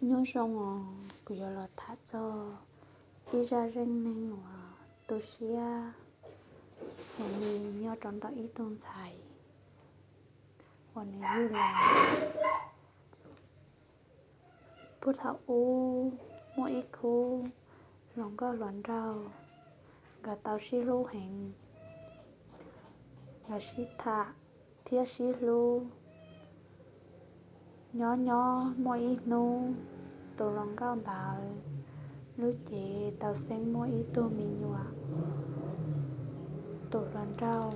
Nyob zoo os, kuv yuav los tham txog ib zaj zeej neeg uas tu siab heev li nyob rau ntawm ib tug ntxhais uas nws yug los. Puag thaum ub muaj ib khub hluas nkauj hluas nraug, nkawd tau sib hlub heev, nkawd sib tham thiab sib hlub. Nyob nyob muaj ib hnub, tus hluas nkauj ntawd lub cev tau xeeb muaj ib tug me nyuam. Tus hluas nraug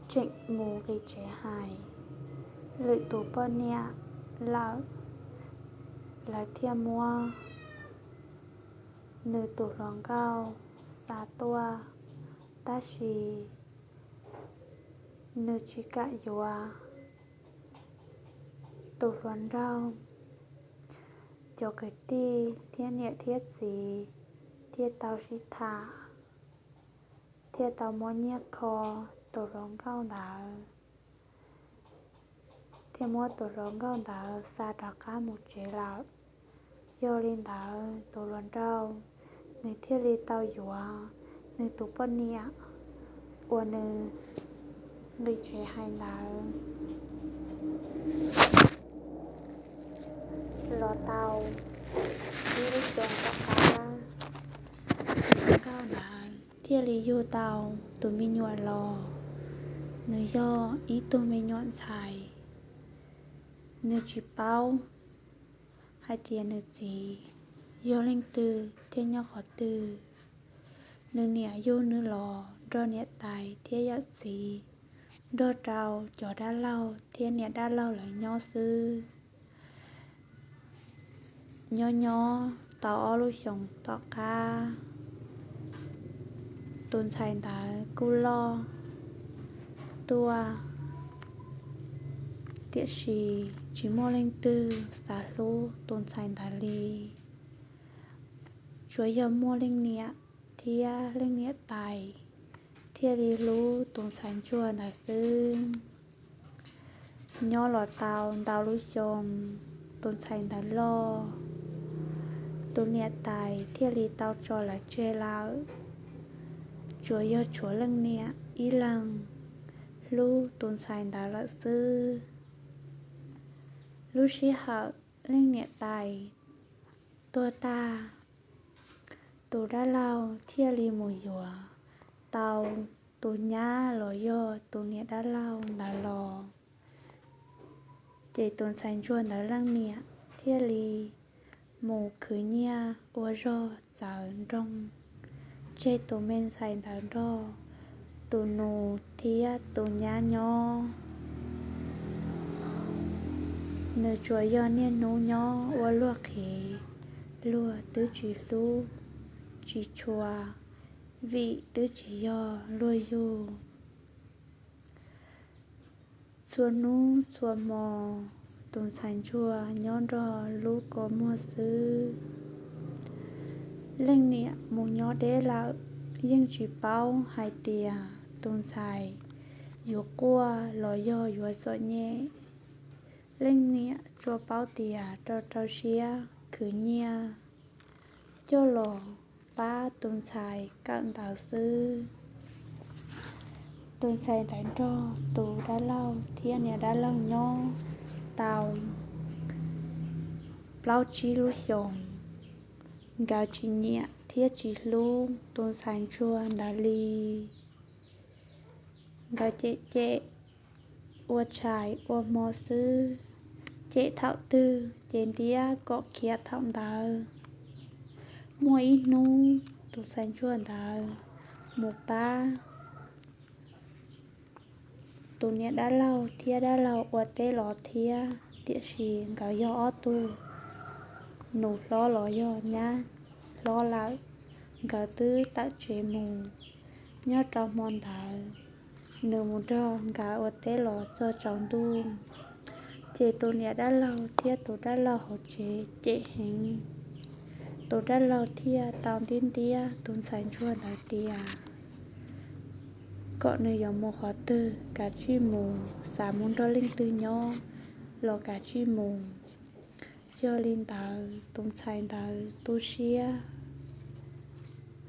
tseem mus nqis tsev hais lwm tus poj niam lawm, lawv thiaj muab nws tus hluas nkauj xa tuaj, tab sis nws tsis kam yuav. Tus hluas nraug, cov kwv tij thiab niam thiab txiv thiaj tau sib tham, thiaj tau muab nyiaj kho tus hluas nkauj ntawd, thiaj muab tus hluas nkauj ntawd xa rov qab mus tsev lawm. Yog li ntawd, tus hluas nraug nws thiaj li tau yuav nws tus poj niam uas nws nqis tsev hais ntawd los tau ib lub xyoo tom qab, tus hluas nkauj ntawd thiaj li yug tau tus me nyuam los. Nws yog ib tug me nyuam ntxhais, nws tsis paub hais tias nws txiv yog leej twg thiab nyob qhov twg. Nws niam yug nws los nrog niam tais thiab yawm txiv, nrog rau cov dab laug thiab niam dab laug lawv nyob xwb. Nyob nyob tau ob lub xyoos tom qab, tus ntxhais ntawd kuj loj tuaj, tiam sis tsis muaj leej twg xav hlub tus ntxhais ntawd li. Tsuas yog muaj leej niam thiab leej niam tais thiaj li hlub tus ntxhais ntsuag ntawd xwb. Nyob los tau ntau lub xyoo, tus ntxhais ntawd loj, tus niam tais thiaj li tau tso lawv tseg lawm. Tsuas yog tshuav leej niam ib leeg hlub tus ntxhais ntawd lawm xwb. Lub sij hawm leej niam tais tuag tag, tus dab laug thiaj li mus yuav tau tus nyab los yog tus niam dab laug ntawd los. Ces tus ntxhais ntsuag ntawd leej niam thiaj li mus khwv nyiaj ua zog txawv nroog, tseg tus me ntxhais ntawd nrog tus nus thiab tus nyab nyob. Nws tsuas yog niaj hnub nyob ua luag qhev, luag twb tsis hlub tsis tshua, vim twb tsis yog luag yug. Txhua hnub txhua hmo, tus ntxhais ntsuag nyob nrog lub kua muag xwb. Leej niam mus nyob deb lawm, yeej tsis paub hais tias tus ntxhais yuav quaj los yog yuav txom nyem. Leej niam tsuas paub tias rau rau siab khwv nyiaj coj los pab tus ntxhais kawm ntawv xwb. Tus ntxhais ntawd nrog tus dab laug thiab niam dab laug nyob tau plaub tsib lub xyoos, nkawd tsis nyiam thiab tsis hlub tus ntxhais ntsuag ntawd li. Nkawd cem cem ua tshais ua hmo xwb, cem thaum twg ces ntiab kom khiav thaum ntawd. Muaj ib hnub tus ntxhais ntsuag ntawd mus pab tus niam dab laug thiab dab laug ua teb los thiab, tiam sis nkawd yog ob tug nus hlob los yog nyab hlob lawm, nkawd twb tawm tsev mus. Nyob rau hmo ntawd, nws mus nrog nkawd ua teb los txog tsaus ntuj, ces tus niam dab laug thiab tus dab laug hauv tsev cem heev. Tus dab laug thiaj tau ntiab ntiab tus ntxhais ntsuag ntawd tias kom nws yuav mus qhov twg kav tsij mus, xav mus nrog leej twg nyob los kav tsij mus. Yog li ntawd tus ntxhais ntawd tu siab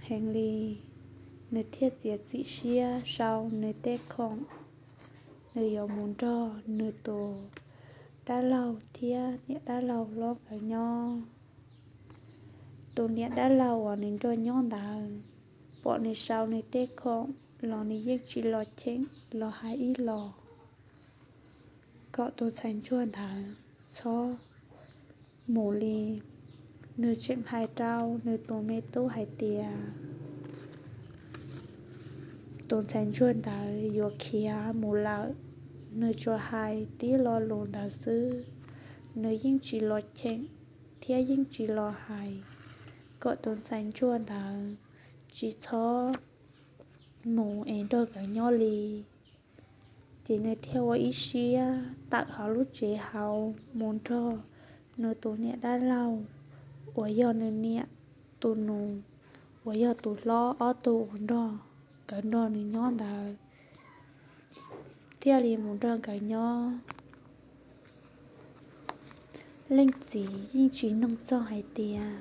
heev li, nws thiaj txiav txim siab sau nws tej khoom, nws yuav mus nrog nws tus dab laug thiab niam dab laug hlob nkawd nyob. Tus niam dab laug uas nws nrog nyob ntawd, pom nws sau nws tej khoom los nws yeej tsis los cheem los hais ib los kom tus ntxhais ntsuag ntawd txhob mus li. Nws tseem hais rau nws tus me tub hais tias tus ntxhais ntsuag ntawd yuav khiav mus lawm, nws tsuas hais tib lo lus ntawd xwb, nws yeej tsis los cheem thiab yeej tsis los hais kom tus ntxhais ntsuag ntawd tsis txhob mus es nrog nkawd nyob li. Ces nws thiaj ua ib siab tawm hauv lub tsev hauv mus nrog nws tus niam dab laug uas yog nws niam tus nus uas yog tus hlob ob tug uas nrog nkawd nrog nws nyob ntawd thiaj li mus nrog nkawd nyob. Leej txiv yeej tsis noog txog hais tias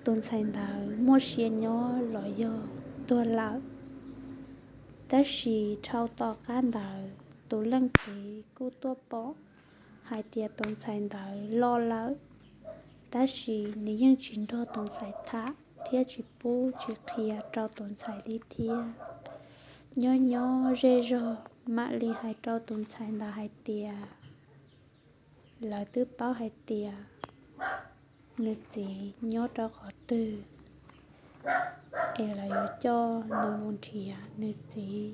tus ntxhais ntawd muaj sia nyob los yog tuag lawm. Tab sis dhau tom qab ntawd tus leej txiv kuj tuaj pom hais tias tus ntxhais ntawd loj lawm, tab sis nws yeej tsis nrog tus ntxhais tham thiab tsis pub tsis qhia rau tus ntxhais li thiab. Nyob nyob zej zog mam li hais rau tus ntxhais ntawd hais tias lawv twb paub hais tias nws txiv nyob rau qhov twg es lawv yuav coj nws mus nrhiav nws txiv.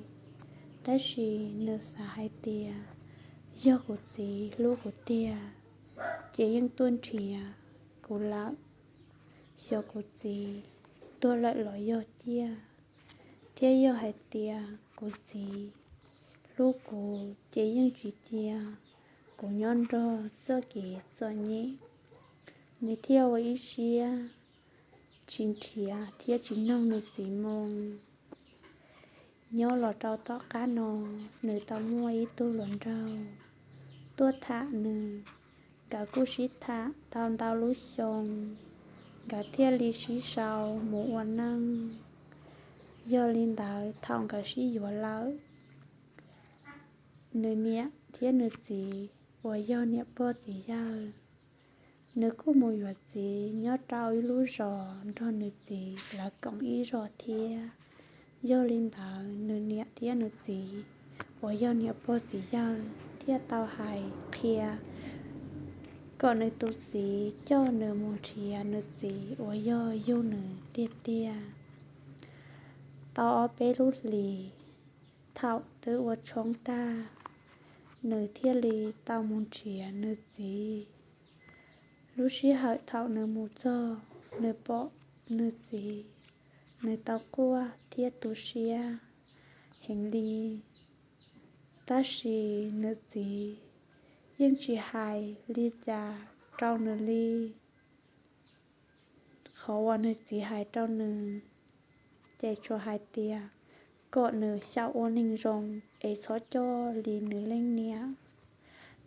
Tab sis nws xav hais tias yog kuv txiv hlub kuv tiag ces yeej tuaj nrhiav kuv lawm, xyov kuv txiv tuag lawm los yog ciaj. Thiab yog hais tias kuv txiv hlub kuv ces yeej tsis cia kuv nyob nrog txoj kev txom nyem. Nws thiaj ua ib siab tsis nrhiav thiab tsis noog nws txiv moo. Nyob los rau tom qab no, nws tau muaj ib tug hluas nraug tuaj tham nws. Nkawd kuj sib tham tau ntau lub xyoo, nkawd thiaj li sib sau mus ua neej. Yog li ntawd thaum nkawd sib yuav lawm, nws niam thiab nws txiv uas yog niam pog txiv yawg, nws kuj mus yuav txiv nyob rau ib lub zos nrog nws txiv lawv koom ib zos thiab. Yog li ntawd nws niam thiab nws txiv uas yog niam pog txiv yawg thiaj tau hais qhia kom nws tus txiv coj nws mus nrhiav nws txiv uas yog yug nws tiag tiag. Tau ob peb lub hlis, thaum twb ua tshoob tag, nws thiaj li tau mus nrhiav nws txiv. Lub sij hawm thaum nws mus txog, nws pom nws txiv, nws tau quaj thiab tu siab heev li. Tab sis nws txiv yeej tsis hais li cas rau nws li. Qhov uas nws txiv hais rau nws ces tsuas hais tias kom nws xyaum ua neeg zoo es txhob coj li nws leej niam.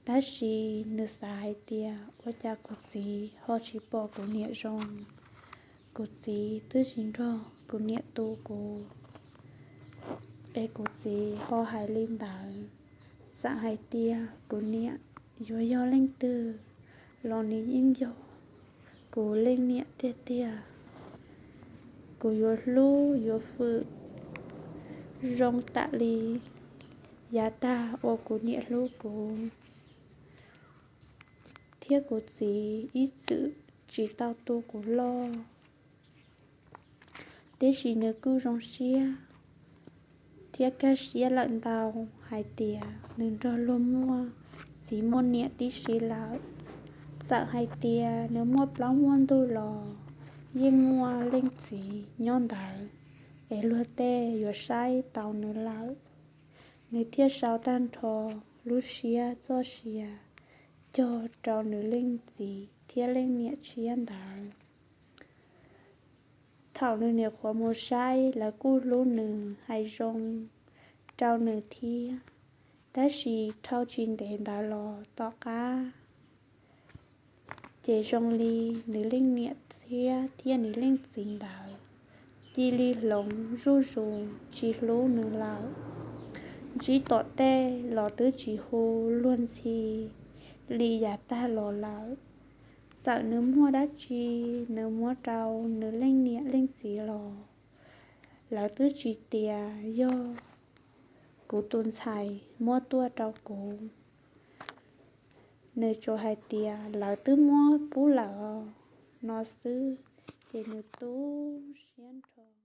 Tab sis nws xav hais tias ua cas kuv txiv ho tsis pom kuv niam zoo, kuv txiv twb tsis nrog kuv niam tu kuv, es kuv txiv ho hais li ntawd. Txawm hais tias kuv niam yuav yog leej twg los nws yeej yog kuv leej niam tiag tiag. Kuv yuav hlub yuav hwm zoo tam li yav tag uas kuv niam hlub kuv, thiab kuv txiv ib txwm tsis tau tu kuv loj. Tiam sis nws kuj zoo siab thiab kaj siab lawm ntau hais tias nws nrog luag muaj txiv muaj niam tib si lawm. Txawm hais tias nws muaj plaub muaj ntug los yeej muaj leej txiv nyob ntawd es luag tej yuav saib tau nws lawm. Nws thiaj sau tag nrho lub siab txoj sia cog rau nws leej txiv thiab leej niam tshiab ntawd. Thaum nws niam qhuav mus saib, lawv kuj hlub nws hais zoo rau nws thiab. Tab sis dhau tsis ntev ntawd los tom qab ces zoo li nws leej niam txiab thiab nws leej txiv ntawd cia li hloov zuj zus tsis hlub nws lawm. Ntsib tom tej los twb tsis hu luag ntxhi li yav tag los lawm. Txawm nws muaj dab tsi nws muab rau nws leej niam leej txiv los lawv twb tsis tias yog kuv tus ntxhais muab tuaj rau kuv. Nws tsuas hais tias lawv twb muab pub lawm no xwb, ces nws tu siab nrho.